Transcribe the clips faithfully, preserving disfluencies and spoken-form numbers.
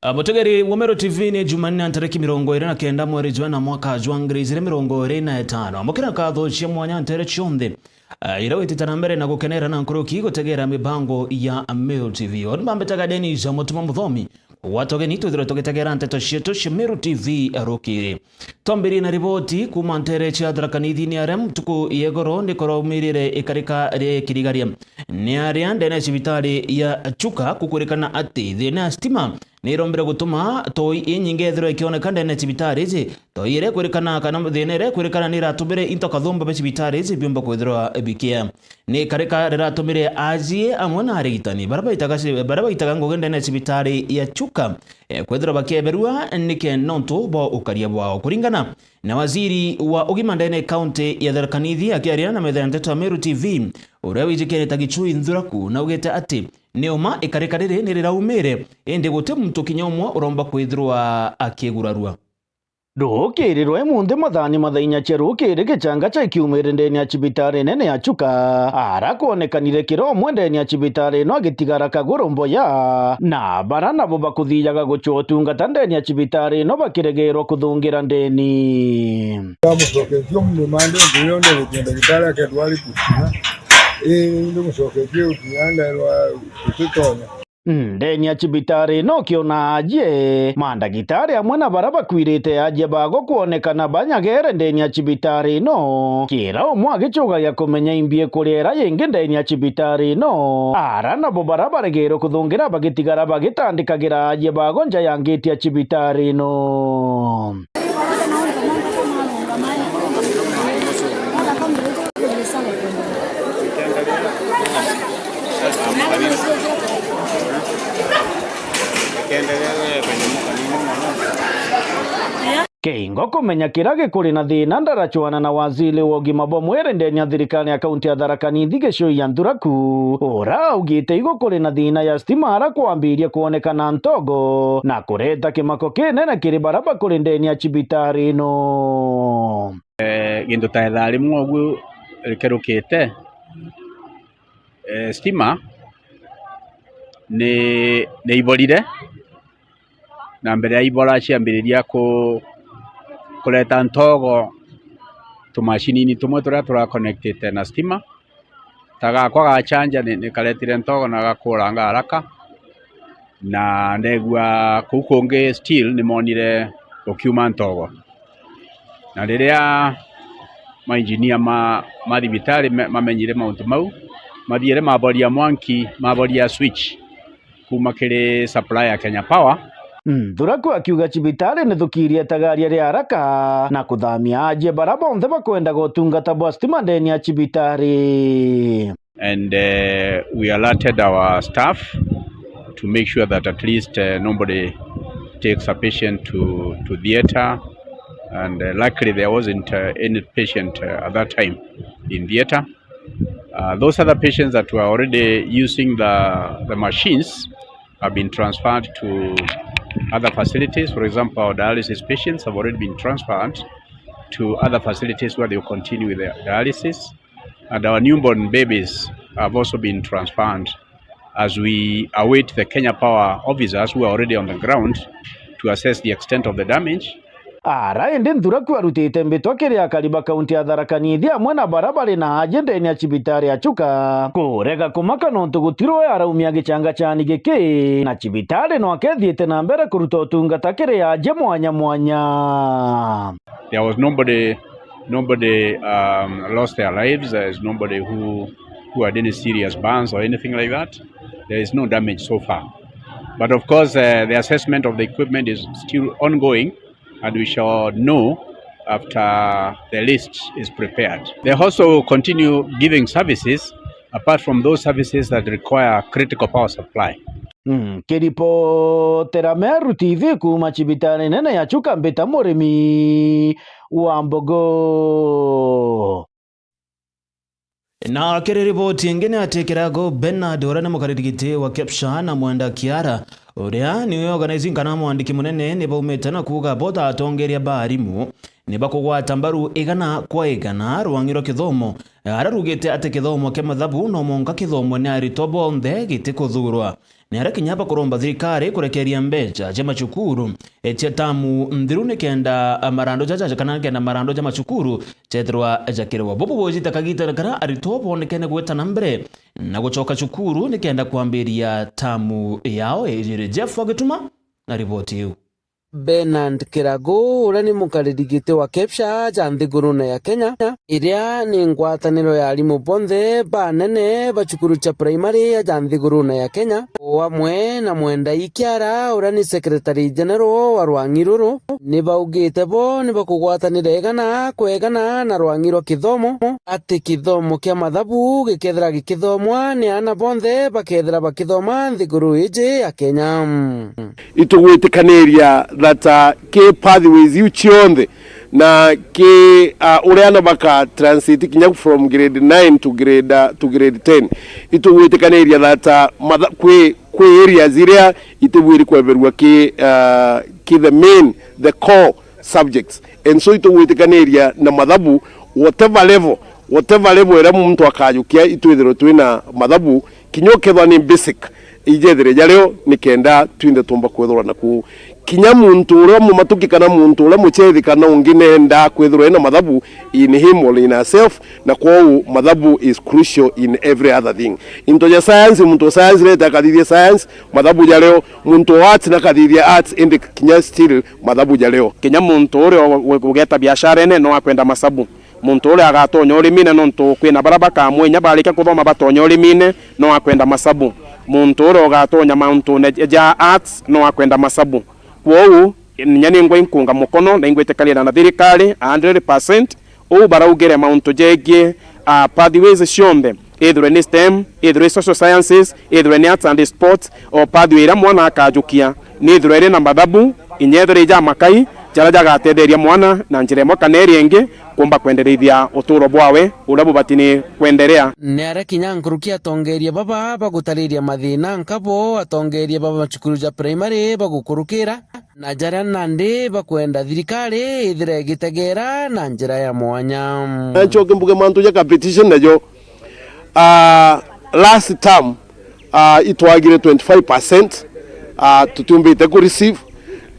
Ah, mutegeri wa Meru T V, ni Jumanne ya ntariki mirongo iri na kenda mweri jwa ina mwaka jwa ngiri ijiri mirongo iri na itano. Amukira nkatho cia mwanya ntere cionthe, ah, iria witite na mbere na gukenera na nkuruki gutegera mibango ya Meru T V. Uni bambitaga Dennis Mutuma Muthomi. Gwatogeni twithirwe tugitegera nteto cietu cia Meru T V rukiri. Twambirie na riboti kuuma ntere cia Tharaka Nithi ni aria ntuku ya igoro ni kuraumirire ikarika ria kirigaria. Ni aria ndene ya cibitari ya Chuka kukurikana ati thina ya stima ni irombire gutuma toi inyingi ithirwa ikioneka ndene ya cibitari iji. Toi iria ikwirikana kana thina iria ikwirikana ni iratumire into kathumba bia cibitari iji biumba kwithirwa bikia. Ni karika riratumire ajie amwe na arigitani baria baitaga ci-, baria baitaga ngugi ndene ya cibitari ya Chuka, eh, kwithirwa bakieberua nike nontu bwa ukaria bwao. Kuringana na waziri wa ugima ndene kaunti ya Tharaka Nithi akiaria na metha ya nteto ya Meru T V, uria wijikianite Gichui Nthuraku, naugite ati ni uma ikarika riri ni riraumire, indi guti muntu kinya umwe uromba kwithirwa akigurarua. Rukiri rwa imunthi mathaa ni mathaa inya cia rukiri, gichanga cha ikiumire ndene ya cibitari nene ya Chuka, ara kwonekanire kira umwe ndene ya cibitari ino agitigara kaguru mboya, na bara nabo bakuthijaga guchwa utungata ndene ya cibitari ino bakiregerwa kuthungira ndeni. Ndamucoketie mumande ntu yonthe gukinya ndagitari akendwari kukinya. Ii, ndimucoketie gukinya nderwa tutitonya. Ndeni ya cibitari ino ukiona ajie, mandagitari amwe na bara bakwirite ajie bago kwonekana banyagere ndeni ya cibitari ino. Kira umwe agichugagia kumenya imbi ikuria ira yingi ndeni ya cibitari ino. Ara nabo bara baregerwe kuthungira bagitigara bagitandikagira ajie bago nja ya ngiti ya cibitari ino. Keingo kumenya kira gikuri na thina, ndarachwana na waziri wa ugima bwa mwiri ndeni ya thirikari ya kaunti ya Tharaka Nithi Gichui ya Nthuraku, ura augite igukuri na thina ya stima ara kwambirie kwonekana ntogo na kureta kimako kinene kiri bara bakuri ndeni ya cibitari ino. Eh, gintu ta ithaa rimwe uguo rikerukite, eh, stima ni, ni iborire, na mbere ya ibora ciambiriria ku-, kureta ntogo tumashinini tumwe turia tura connected na stima. Ta gakwa gachanja ni, ni karetire ntogo na gakuranga haraka, na ndegua kuu kungi still ni monire gukiuma ntogo. Na riria mainjinia ma, ma thibitari me-, mamenyire mauntu mau, mathiire maboria mwanki, maboria switch kuuma kiri supply ya Kenya Power. Nthuraku akiuga cibitari ni thukirie itagaria ria haraka na kuthamia ajie bara bonthe bakwendaga utungata bwa stima ndeni ya cibitari. And, uh, we alerted our staff to make sure that at least, uh, nobody takes a patient to, to theatre. And, uh, luckily there wasn't, uh, any patient, uh, at that time in theatre. Uh, those other patients that were already using the, the machines have been transferred to other facilities. For example, our dialysis patients have already been transferred to other facilities where they will continue with their dialysis. And our newborn babies have also been transferred as we await the Kenya Power officers who are already on the ground to assess the extent of the damage. Ara indi Nthuraku arutite mbitwa kiri akari ba kaunti ya Tharaka Nithi amwe na bara bari na aji ndeni ya cibitari ya Chuka kurega kumaka nontu gutirwe araumia gichanga chani giki, na cibitari no akethiite na mbere kuruta utungata kiri aji mwanya mwanya. There was nobody, nobody, um, lost their lives. There is nobody who, who had any serious burns or anything like that. There is no damage so far. But of course, uh, the assessment of the equipment is still ongoing, and we shall know after the list is prepared. They also continue giving services apart from those services that require critical power supply. Mm, kiripotera Meru T V kuuma cibitari nene ya Chuka, mbita Murimi wa Mbogo. Na kiri riboti ingi ni ati Kirago Bernard, uria ni mukariri giti wa KEPSHA, na Mwenda Kiara, uria niwe organizing kana mwandiki munene, ni baumite na kuuga bo ta atongeria ba arimu ni bakugwata mbaru igana kwa igana rwang'i rwa kithomo, aria rugite ati kithomo kia mathabu no mwanka kithomwe ni aritwa bonthe gitikuthuurwa. Ni aria kinya bakuromba thirikari kurekeria mbeca cia macukuru, eh, cia tamu nthiru nikenda, ah, marando jaja, kana nikenda marando ja macukuru jethirwa jakirwa. Bubu bujite kagita karia aritwa bonekene gwita na mbere na gucoka cukuru nikenda kwambiria tamu yao ijiri. Jeff Wagituma na riboti iu. Bernard Kiragu, uria ni mukariri giti wa KEPSHA ja nthigurune ya Kenya, iria ni ngwataniro ya arimu bonthe banene ba cukuru cia primary ja nthigurune ya Kenya, o amwe na Mwendai Kiara, uria ni secretary general wa rwang'i ruru, ni baugite bo ni bakugwatanira igana kwa igana na rwang'i rwa kithomo, ati kithomo kia mathabu gikethira gikithomwa ni aana bonthe bakethira bakithoma nthiguru iji ya Kenya. Itugwitikaniria that, uh, ki pathways iu cionthe na ki, uh, uria ana baka transit kinya from grade nine to grade, uh, to grade ten, itugwitikaniria that, uh, matha-, kwi, kwi areas iria itibwiri kweberua ki, uh, ki the main, the core subjects. And so itugwitikaniria na mathabu, whatever level, whatever level iria muntu akajukia, itwithirwe twina mathabu, kinya ukethwa ni basic, ijethire jario nikenda twinthe tumba kwithirwa naku. Kinya muntu uria mumatuki kana muntu uria muchethi kana ungi nenda kwithirwa ena mathabu in him or in herself, na kwou mathabu is crucial in every other thing. Into ja science, muntu wa science rete akathithia science, mathabu jario, muntu wa arts nakathithia arts, indi kinya still mathabu jario. Kinya muntu uria u-, u-, ugeta biasharene no akwenda masabu. Muntu uria agatonya urimine, nontu kwina baria bakamwe inya barikia kuthoma batonya urimine, no akwenda masabu. Muntu uria ugatonya mauntune ja arts no akwenda masabu. Kwou, inya ningwa inkunga mukono na ingwitikanira na thirikari a hundred percent, uu baraugire mauntu jegie, ah, pathways cionthe, ithirwe ni STEM, ithirwe ni social sciences, ithirwe ni arts and sports, o pathway iria mwana akajukia, nithirwe iri na mathabu, inya ithirwe ija makai, jaria jagatetheria mwana na njira imwe kana iria ingi, kumba kwendereithia uturo bwawe uria bubati ni kwenderea. Ni aria kinya nkuruki atongeria baba bagutariria mathina nkabo atongeria baba macukuru ja primary bagukurukira, na jaria nandi bakwenda thirikari ithire igitegera na njira ya mwanya. Na ncoke mbuge mantu ja competition najo, ah, last term, ah, itwagire twenty-five percent, ah, tutiumbite ku receive,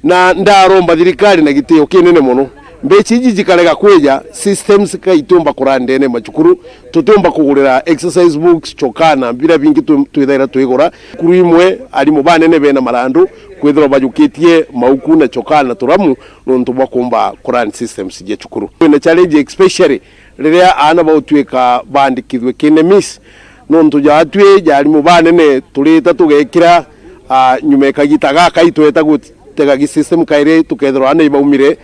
na ndaromba thirikari na gitio kinene mono, mbeca iji jikarega kwija, systems ka itiumba kura ndene macukuru, tutiumba kugurira exercise books, chokana, bira bingi twi-, twithaira twigura. Cukuru imwe, arimu banene bena marandu, kwithirwa bajukitie mauku na chokana na turamu nontu bwa kumba ku run systems cia cukuru. Kwina challenge especially riria aana bautwika baandikithwe ki NEMIS, nontu ja atwi ja arimu banene turita tugekira, ah, nyuma ya kagita gaka itweta gutega gi system kairi tukethirwa aana ibaumire,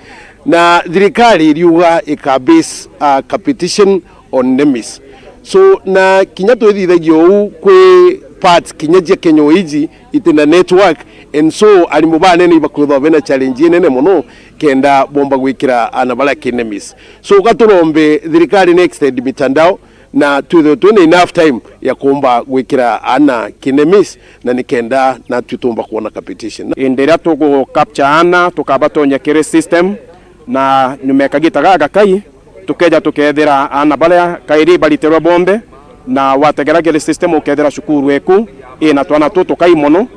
na thirikari iriuga ika base, ah, competition on NEMIS. So, na kinya twithithagia uu kwi parts kinya cia Kenya iji itina network, and so arimu banene ibakwithwa bena challenge inene mono kenda bomba gwikira aana baria ki NEMIS. So, uga turombe thirikari ni extend mitandao na twithwe twina enough time ya kumba gwikira aana ki NEMIS, na nikenda natwi tumba kwona competition. Indi iria tugu capture aana, tukabatonya kiri system, na nyuma ya kagita gagakai, tukeja tukethira aana baria kairi baritirwe bonthe, na wategera kiri system ukethira cukuru eku ina twana tutukai mono,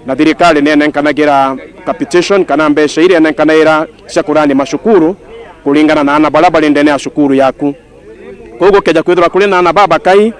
na thirikari nienenkanagira capitation kana mbeca iria enenkanaira cia kurani macukuru kuringana na aana baria bari ndene ya cukuru yaku. Kwou gukeja kwithirwa kuri na aana babakai,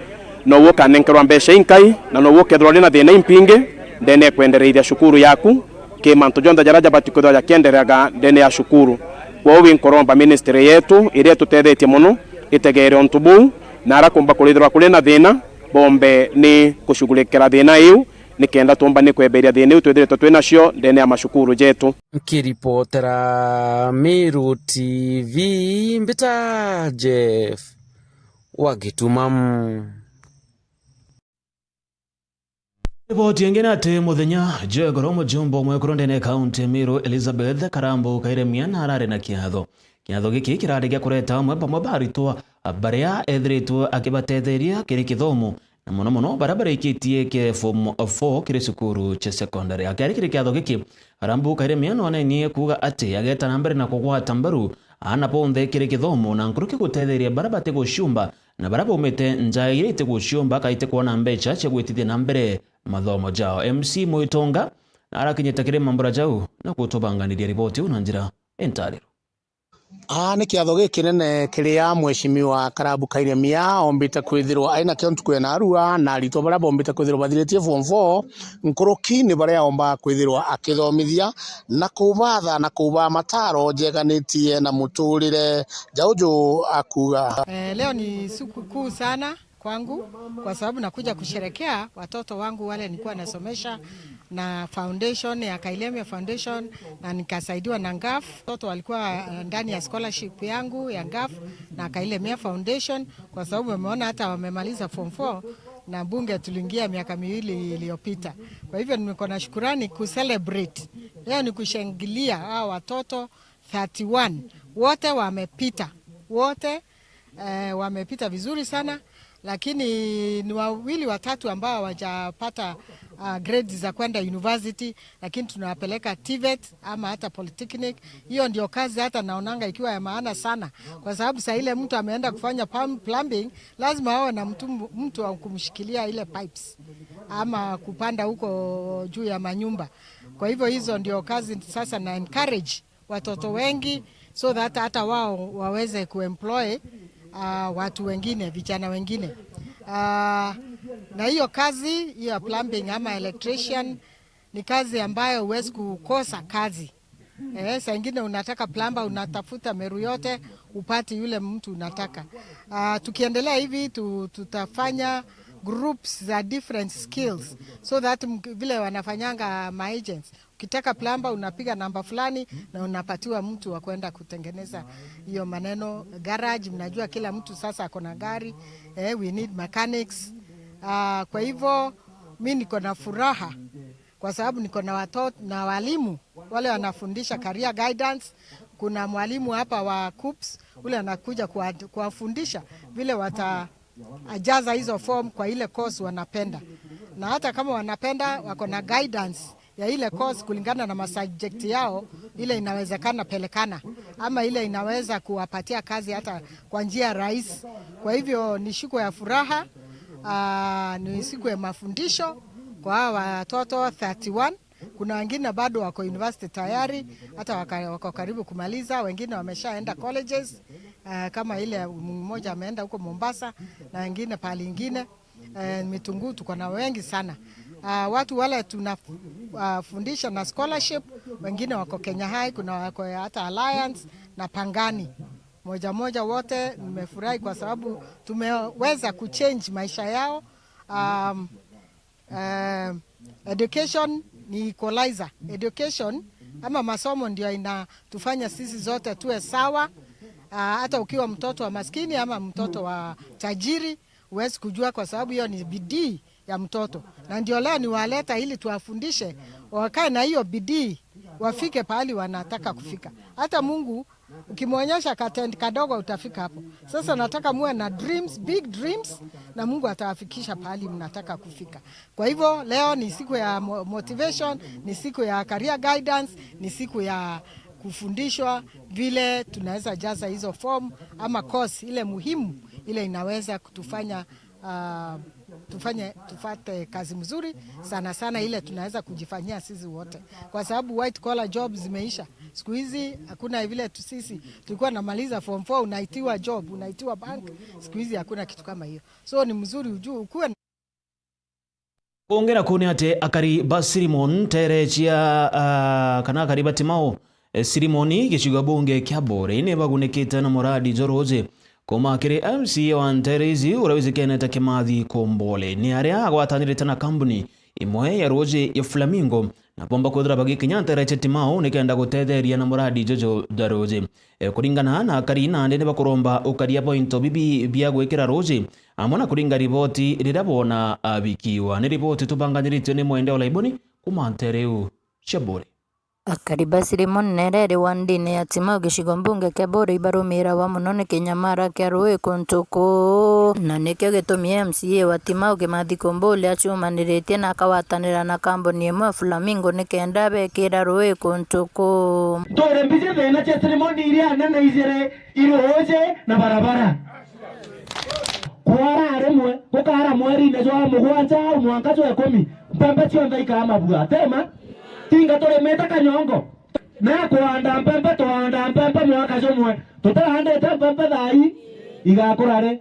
nouwe ukanenkerwa mbeca inkai, na nouwe ukethirwa uri na thina impingi ndene ya kwendereithia cukuru yaku, ki mantu jonthe jaria jabati kwithirwa jakiendereaga ndene ya cukuru. Kwou inkuromba ministry yetu iria itutethetie mono itegere untu buu, na aria kumba kurithirwa kuri na thina, bombe ni kushughulikira thina iu, nikenda tumbane kweberia thina iu twithiritwe twi nacio ndene ya macukuru jetu. Nkiripotera Meru T V, mbita Jeff wa Gituma. Riboti ingi ni ati muthenya jwa igoro, mujumbe umwe kuru ndene ya kaunti ya Meru, Elizabeth Karambu Kairemia, na arari na kiatho. Kiatho giki kirari gia kureta amwe bamwe ba aritwa baria ethiritwe akibatetheria kiri kithomo, na mono mono baria barikitie ki form four kiri cukuru cia secondary. Akiari kiri kiatho giki, Karambu Kairemia nonenie kuuga ati ageta na mbere na kugwata mbaru aana bonthe kiri kithomo, na nkuruki gutetheria baria batiguciumba na baria baumite nja iria itiguciumba kana itikwona mbeca cia gwitithia na mbere mathomo jao. M C Mwitonga na arakinyite kiri mambura jau na gutubanganiria riboti iu na njira intariro. Aa, ni kiatho gikinene kiria Mheshimiwa Karabu Kailemia ombite kwithirwa ari nakio ntuku ya narua, na aritwa baria bombite kwithirwa bathiritie form four, nkuruki ni baria aomba kwithirwa akithomithia na kubatha na kubaa mataro jeganitie na muturire. Jauju akuuga. Eh, leo ni siku kuu sana kwangu kwa sababu nakuja kusherekea watoto wangu wale nilikuwa nasomesha na foundation ya Kailemia Foundation, na nikasaidiwa na ngaf. Watoto walikuwa, eh, ndani ya scholarship yangu ya ngaf na Kailemia Foundation, kwa sababu wameona hata wamemaliza form four na bunge tuliingia miaka miwili iliyopita. Kwa hivyo niko na shukurani kucelebrate. Leo ni kushangilia hawa watoto thirty-one. Wote wamepita. Wote eh, wamepita vizuri sana, lakini ni wawili watatu ambao hawajapata, ah, grades za kwenda university, lakini tunawapeleka TVET ama hata polytechnic. Hiyo ndio kazi hata naonanga ikiwa ya maana sana, kwa sababu saa ile mtu ameenda kufanya pam-, plumbing, lazima awe na mtu, mtu wa kumshikilia ile pipes ama kupanda huko juu ya manyumba. Kwa hivyo hizo ndio kazi sasa na encourage watoto wengi, so that hata wao waweze kuemploy, ah, watu wengine, vijana wengine. Ah, na hiyo kazi, hiyo ya plumbing ama electrician, ni kazi ambayo huwezi kukosa kazi. Eh, saa ingine unataka plumber, unatafuta Meru yote, upati yule mtu unataka. Ah, tukiendelea hivi tu, tutafanya groups za different skills, so that mk-, vile wanafanyanga ma agents, ukitaka plumber unapiga namba fulani na unapatiwa mtu wa kwenda kutengeneza hiyo maneno. Garage, mnajua kila mtu sasa ako na gari. Eh, we need mechanics. Ah, kwa hivyo mi niko na furaha kwa sababu niko na watoto na walimu wale wanafundisha career guidance. Kuna mwalimu hapa wa KUPS, ule anakuja kuwa-, kuwafundisha vile wata ajaza hizo form kwa ile course wanapenda. Na hata kama wanapenda, wako na guidance ya ile course kulingana na masubject yao, ile inawezekana pelekana, ama ile inaweza kuwapatia kazi hata kwa njia rahisi. Kwa hivyo ni siku ya furaha, aa, ni siku ya mafundisho kwa hawa watoto thirty-one. Kuna wengine bado wako university tayari, hata waka-, wako karibu kumaliza, wengine wameshaenda colleges, eh, kama ile mmoja ameenda huko Mombasa na wengine pahali ingine. Eh, Mitunguu tuko na wengi sana. Ah, watu wale tunafundisha na scholarship, wengine wako Kenya High, kuna wako hata Alliance na Pangani. Moja moja wote nimefurahi kwa sababu tumeweza kuchange maisha yao. Um, Eh, education ni equalizer. Education ama masomo ndio inatufanya sisi zote tuwe sawa. Ah, hata ukiwa mtoto wa maskini ama mtoto wa tajiri, huwezi kujua, kwa sababu hiyo ni bidii ya mtoto. Na ndio leo niwaleta ili tuwafundishe, wakae na hiyo bidii, wafike pahali wanataka kufika. Hata Mungu ukimwonyesha ka tent kadogo, utafika hapo. Sasa nataka muwe na dreams, big dreams, na Mungu atawafikisha pahali mnataka kufika. Kwa hivyo leo ni siku ya mo-, motivation, ni siku ya career guidance, ni siku ya kufundishwa vile tunaweza jaza hizo form ama course ile muhimu, ile inaweza kutufanya ah, tufanye, tufate kazi mzuri sana sana, ile tunaweza kujifanyia sisi wote, kwa sababu white collar jobs zimeisha. Siku hizi hakuna vile tu, sisi tulikuwa namaliza form four, unaitiwa job, unaitiwa bank. Siku hizi hakuna kitu kama hiyo, so ni mzuri ujue, ukuwe na Kwongera kuu ni ati akari ba Sirimoni nteere cia, ah, kana akari ba Timau, eh, Sirimoni, gicigo bunge kia Buuri, ni bagunikite na muradi jwa ruuji kuuma kiri M C A wa nteere ici, uria wijikene ta Kimathi Kumbuli. Ni aria agwatanirite na kambuni imwe ya ruuji ya Flamingo, na bomba kwithira bagikinya nteere cia Timau nikenda gutetheria na muradi juju jwa ruuji. E, kuringana na akari, nandi ni bakuromba ukaria bwa into bibi bia gwikira ruuji, amwe na kuringa riboti riria boona abikiwa. Ni riboti tubanganiritue ni Mwende Olaiboni kuuma nteere iu cia Buuri. Akari ba Sirimoni na iria iri wandine ya Timau gicigo mbunge kia Buuri ibarumiragwa mono ni kinyamara kia ruui kuntu kuu, na nikio gitumi M C A wa Timau Kimathi Kumbuli acumaniritie na akawatanira na kambuni imwe Flamingo nikenda bekira ruui kuntu kuu. Ntwire mbiji thina cia Sirimoni iria nene ijiri iruuji na barabara. Kwara rimwe, gukara mweriine jwa mugwanja au mwanka jwa ikumi, mpempe cionthe ikaa mabua. Tema, tinga turimite kanyongo. Na kuanda mpempe, tuanda mpempe mwaka jumwe. Tutaandite mpempe thaa ii, igakura ri?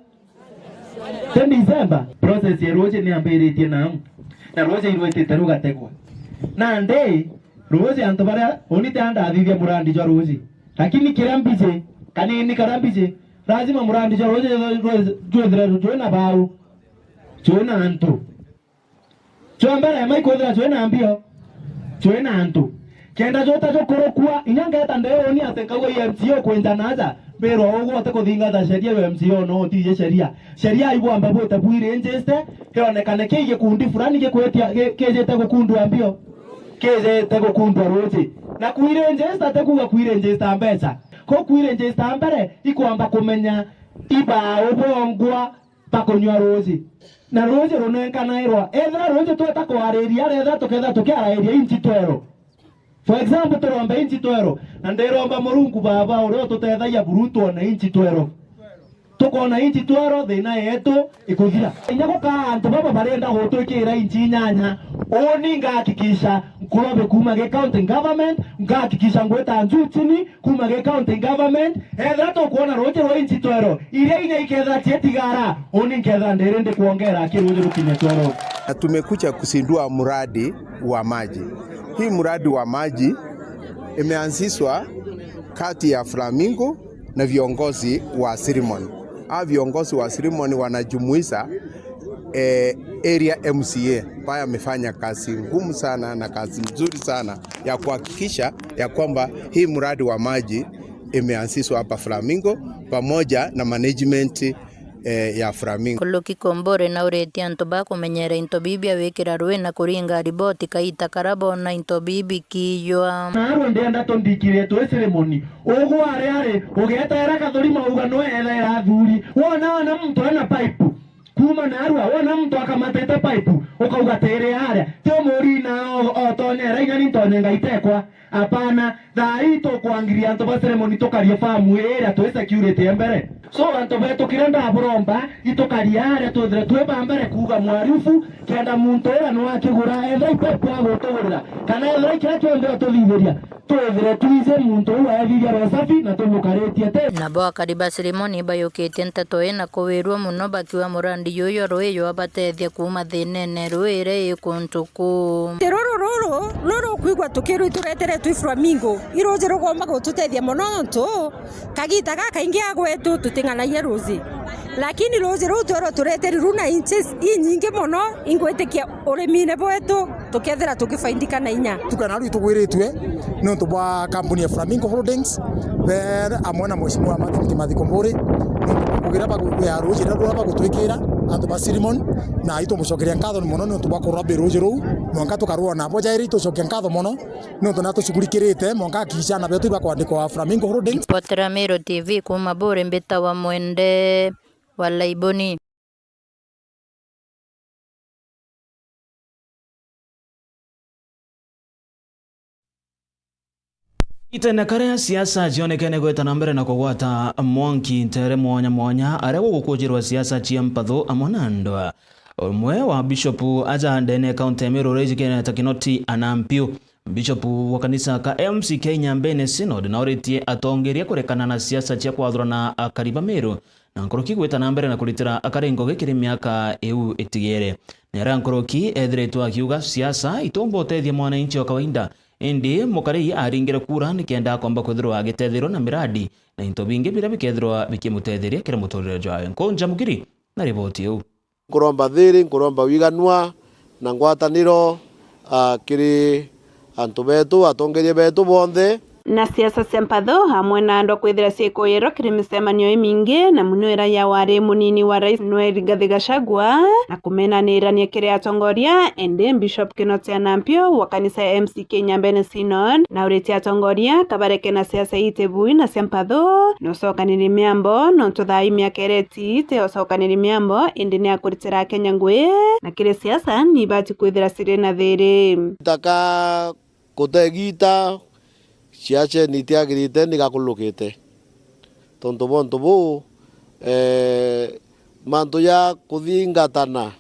Ti December. Process ya ruuji ni ambiritie nau. Na ruuji irwitite rugategwa. Nandi, ruuji antu baria, uni ti andathithia murandi jwa ruuji. Lakini kiria mbiji, kanini karia mbiji, lazima murandi jwa ruuji jwithire jwina bau, jwina antu. Jwa mbere, ema ikwithira jwina mbio, jwina antu. Kenda juta jukurukua, inya ngeta ndeuni ati nkauga i M C A ukwinja naja, mbirwa ugwe utikuthingata sheria, yu M C A no utiji sheria. Sheria ibwamba bwite bwirengiste, kionekane ki gikundi fulani gikwitia, gi-, kijite gukundua mbio, kijite gukundua ruuji. Na kwirengista ti kuuga kwirengista mbeca. Ku kwirengista mbere, ikwamba kumenya ibau bongwa bakunyua ruuji. Na ruuji runenkanairwa. Ethira ruuji tweta kwariria, ethira tukethira tukiarairia inchi twero. For example, turomba inchi twero. Na ndiromba Murungu Baba uria ututethagia buru twone inchi twero. Tukona inchi twero, thina yetu ikuthira. Inya gukaa antu baba barenda gutwikira inchi inyanya, uni ngahakikisha nkurobe kuuma gi county government, ngahakikisha ngwita njuu chini, kuuma gi county government, ethira tukwona ruuji rwa inchi twero, iria inya ikethira cietigara, uni nkethira ndiri ndikwongera aki ruuji rukinye twero. Na tumekuja kuzindua mradi wa maji. Hii mradi wa maji imeanzishwa kati ya Flamingo na viongozi wa Sirimoni. Hawa viongozi wa Sirimoni wanajumuisha eh, area M C A ambaye amefanya kazi ngumu sana na kazi nzuri sana ya kuhakikisha ya kwamba hii mradi wa maji imeanzishwa hapa Flamingo pamoja na management eh, ya Flamingo. Nkuruki Kumbuli nauritie antu ba kumenyera into bibi bia gwikira ruui na kuringa riboti kaita karia boona into bibi bikiijwa. Naarua ndienda tundikire twi Sirimoni. Ugwe ari ari, ugeteera kathuri mauga nwe ethaira athuri. Wona, wona muntu ena pipe. Kuuma naarua, wona muntu akamatite pipe, ukauga, "Tiri aria, ti umuri na o-, otonyera, inya ni ntonye ngaitekwa." Apana, thaa ii tukwangiria antu ba Sirimoni tukarie famu ii iria twi security ya mbere. So, antu betu kiria ndaburomba, itukarie aria twithire twi ba mbere kuuga mwarifu, kenda muntu uria nwa akigura, ethira i pipe agutugurira, kana ethira i kiria kionthe ututhithiria, twithire twiji muntu uu aethithia roho safi na tumukaritie ti. Nabo akari ba Sirimoni bayukitie nteto ii na kuwirua mono bakiuga murandi juju jwa ruui jwabatethia kuuma thiinene ruui iria i kuntu kuu. Ruuji ruru, ruru, ruru ukwigua tukirwa itureteretwe i Flamingo, i ruuji rugomba gututethia mono nontu kagita gakaingi agwetu tuting'anagia ruuji. Lakini ruuji ruu twerwa tureteri ru na inches inyingi mono, ingwitikia urimine bwetu tukethira tukifaidika na inya. Tuka naru itugwiritue niuntu bwa kampuni ya Flamingo Holdings, be amwe na Mheshimiwa Martin Kimathi Kumbuli, niuntu bwa ngugi iria bagu-, ya ruuji ruria bagutwikira antu ba Sirimoni, na itumucokeria nkatho mono niuntu bwa kuromba ruuji ruu, mwanka tukarwona. Bo jairi itucokia nkatho mono niuntu natushughulikirite, mwanka akiisha ana betu ibakwandikwa Flamingo Holdings. Ripotera Meru T V kuuma Buuri mbitawa Mwende wa Laiboni. Itene karia siasa cionekene gwita na mbere na kugwata mwanki ntere mwanya mwanya, aria gugukujirwa siasa cia mpathu amwe na ndwa. Umwe wa bishopu aja ndene kaunti ya Meru uria ijikene ta Kinoti Anampiu, bishopu wa kanisa ka M C K Nyambene Synod nauritie atongeria kurekana na siasa cia kwathurana akari ba Meru, na nkuruki gwita na mbere na kuritira akari ngugi kiri miaka iu itigere. Ni aria nkuruki ethiritwe akiuga siasa itiumba utethia mwananchi wa kawaida, indi mukari aringire kura nikenda akomba kwithirwa agitethirwa na miradi na into bingi biria bikethirwa bikimutetheria kiri muturire jwawe. Nkunja Mugiri na riboti iu. Nkuromba thiri, nkuromba wiganua na ngwataniro, ah, kiri antu betu, atongeria betu bonthe. Na siasa cia mpatho amwe na andwa kwithira ciikuyirwa kiri micemanio imingi, na muno ira ya wari munini wa rais Noel Rigathi Gachagua, na kumenanirania kiri atongoria, indi Bishop Kinoti Anampio wa kanisa ya M C K Nyambene Synod, na uritie atongoria kabareke na siasa itibui na cia mpatho, na ucokaniri miambo, nontu thaa ii miaka iri iti ucokaniri miambo, indi ni akuritira Akenya ngui, na kiri siasa ni ibati kwithira ciri na thiri. Taka kutegita, ciaceni itiagirite ni gakulukite. Tontu bwa untu buu, eh, mantu ja kuthingatana,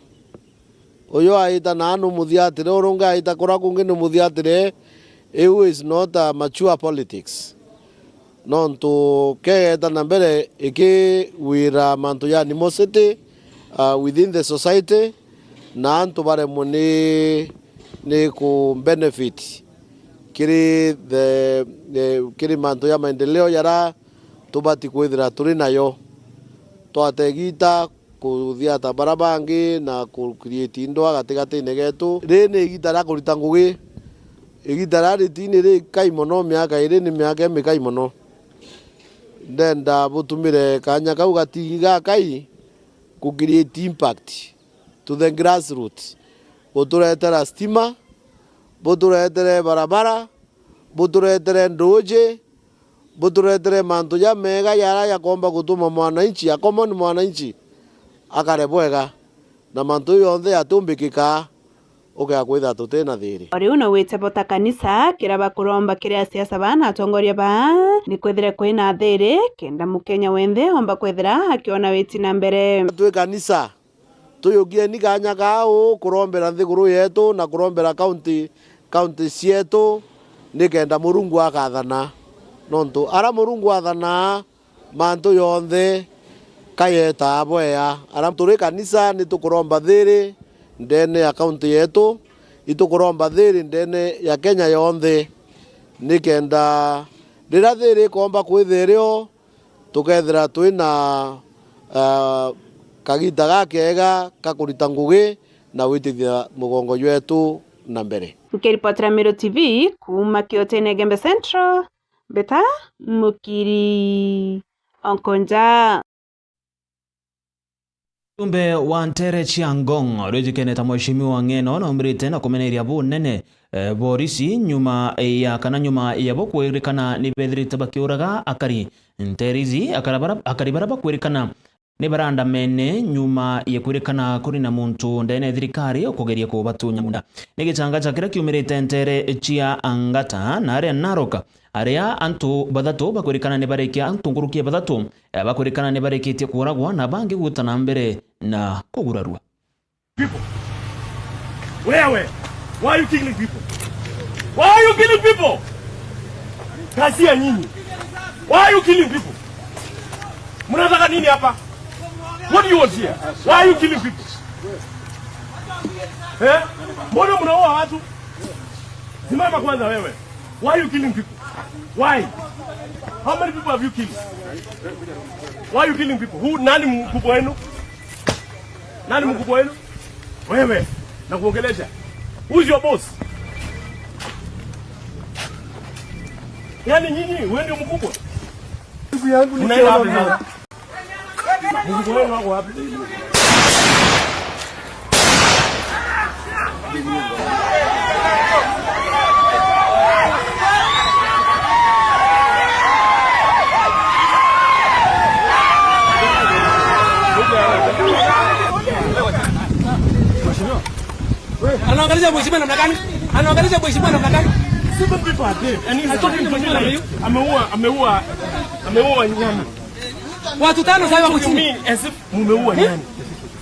uyu aita na numuthiatire, uria ungi aita kuria kungi numuthiatire, iu is not a mature politics. Nontu kegeta na mbere ikiwira mantu ja animosity, uh, within the society, na antu baremwe ni, ni ku benefit kiri the, the, kiri mantu ja maendeleo jaria tubati kwithira turi nayo. Twategita kuthiata bara bangi na ku create ndwa gatigatine getu. Riri ni igita ria kurita ngugi. Igita ria ritini ri kai mono, miaka iri ni miaka imikai mono. Ndenda butumire kanya kau gatigi gakai ku create impact to the grassroots, guturetera stima, buturetere barabara, buturetere nduuji, buturetere mantu jamega jaria jakomba gutuma mwananchi, a common mwananchi, akare bwega, na mantu jau jonthe jatumbikika, ukea kwithira tutina thiri. O riu no wite bo ta kanisa, kira bakuromba kiri asiasa baa na atongoria baa, ni kwithire kwina thiri, kenda Mukenya wenthe omba kwithira akiona witi na mbere. Twi kanisa, tuyukieni kanya kaa uu kurombera nthiguru yetu na kurombera county, county cietu, nikenda Murungu akathana. Nontu aria Murungu athanaa, mantu jonthe kayetaa bwea. Aria turi kanisa, ni tukuromba thiri ndene ya county yetu, itukuromba thiri ndene ya Kenya yonthe, nikenda riria thiri ikomba kwithira irio, tukethira twi na, ah, kagita gakega ka kurita ngugi na gwitithia mugongo jwetu na mbere. Nkiripotera Meru T V kuuma Kiutine Igembe Central, mbita Mukiri Onkonja. Mjumbe wa nteere cia Ngong, uria ujikene ta Mheshimiwa Ng'eno, naumirite na kumeneria bunene, eh, borisi nyuma ya, kana nyuma ya bo kwirikana ni bethirite bakiuraga akari. Nteere ici, akara bara-, akari baria bakwirikana ni barandamene nyuma ya kwirikana kuri na muntu ndene ya thirikari ukugeria kubatunya munda. Ni gichanga cha kiria kiumirite nteere cia Angata na aria Narok, aria antu bathatu bakwirikana ni barikia, antu nkuruki ya bathatu, eh, bakwirikana ni barikitie kuuragwa na bangi gwita na mbere na kugurarua. People. Wewe, why are you killing people? Why are you killing people? Kasia nyinyi. Why are you killing people? Mnataka nini hapa? What do you want here? Why are you killing people? Eh? Mbona mnaua watu? Simama kwanza wewe. Why are you killing people? Why? How many people have you killed? Why are you killing people? Who, nani mkubwa wenu? Nani mkubwa wenu? Wewe, nakuongelesha. Who's your boss? Yaani nyinyi, wewe ndio mkubwa? Ndugu yangu, unaenda wapi sasa? Mkubwa wenu wako wapi? Anaangalisha mheshimiwa namna gani? Anaangalisha mheshimiwa namna gani? Simple people are dead. And he's talking to me like ameua, ameua, ameua nyani. Watu tano sasa wako chini. As if mumeua nyani.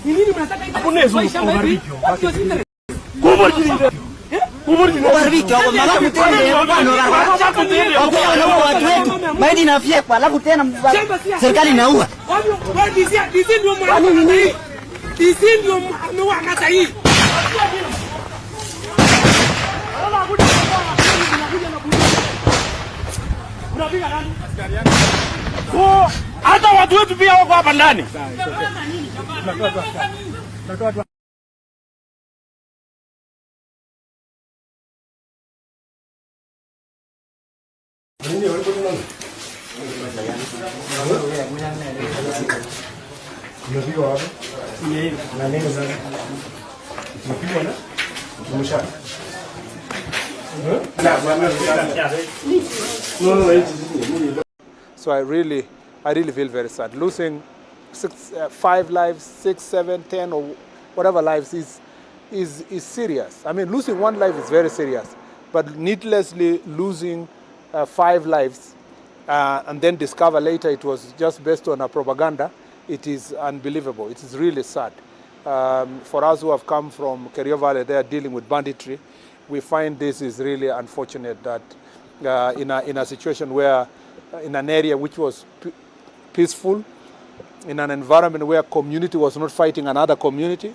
Ni nini mnataka hivi? Hakuna Yesu. Maisha marefu. What was it? Kuburjini. Kuburjini. Kuburjini. Alafu tena, watu wanaua watu wetu. Maiti inafyekwa, alafu tena serikali inaua. Kwa nini? D C ndio mwana. Kwa nini? D C ndio mwana wa kata hii. Unapiga nani? So, hata watu wetu pia wako hapa ndani. Umepigwa wapi? Na nini sasa? Umepigwa na? Umesha? Eh? So I really, I really feel very sad. Losing six, uh, five lives, six, seven, ten, or whatever lives is, is, is serious. I mean, losing one life is very serious, but needlessly losing, uh, five lives, uh, and then discover later it was just based on a propaganda, it is unbelievable. It is really sad. Um, for us who have come from Kerio Valley, they are dealing with banditry. We find this is really unfortunate that, uh, in a, in a situation where, uh, in an area which was p-, peaceful, in an environment where community was not fighting another community,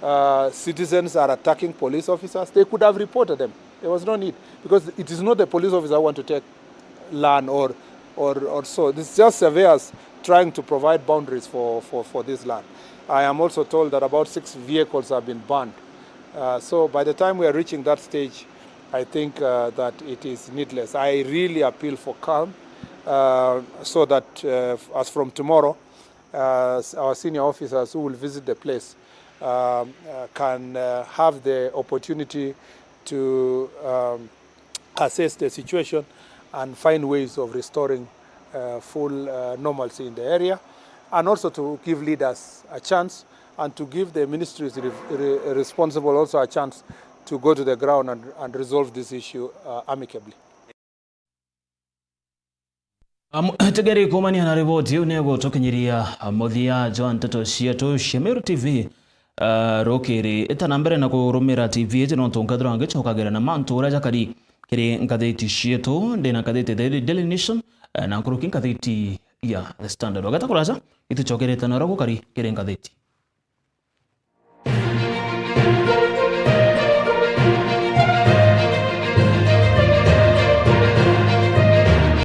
uh, citizens are attacking police officers. They could have reported them. There was no need, because it is not the police officer who want to take land or, or, or so. It's just surveyors trying to provide boundaries for, for, for this land. I am also told that about six vehicles have been burned. Uh, so by the time we are reaching that stage, I think, uh, that it is needless. I really appeal for calm, uh, so that, uh, as from tomorrow, uh, s-, our senior officers who will visit the place, um, uh, can, uh, have the opportunity to, um, assess the situation and find ways of restoring, uh, full, uh, normalcy in the area, and also to give leaders a chance and to give the ministries re-, re-, responsible also a chance to go to the ground and, and resolve this issue, uh, amicably. Am-, tegeri kumania na riboti iu ni gutukinyiria muthia jwa nteto cietu cia Meru T V. Ah, rukiri, ita na mbere na kurumira T V iji nontu nkethirwa ngicokagira na mantu uria jakari kiri ngathiti cietu. Ndi na ngathiti The Daily Nation, eh, na nkuruki ngathiti ya The Standard. Wageta kuraja, itucokerete na uria gukari kiri ngathiti.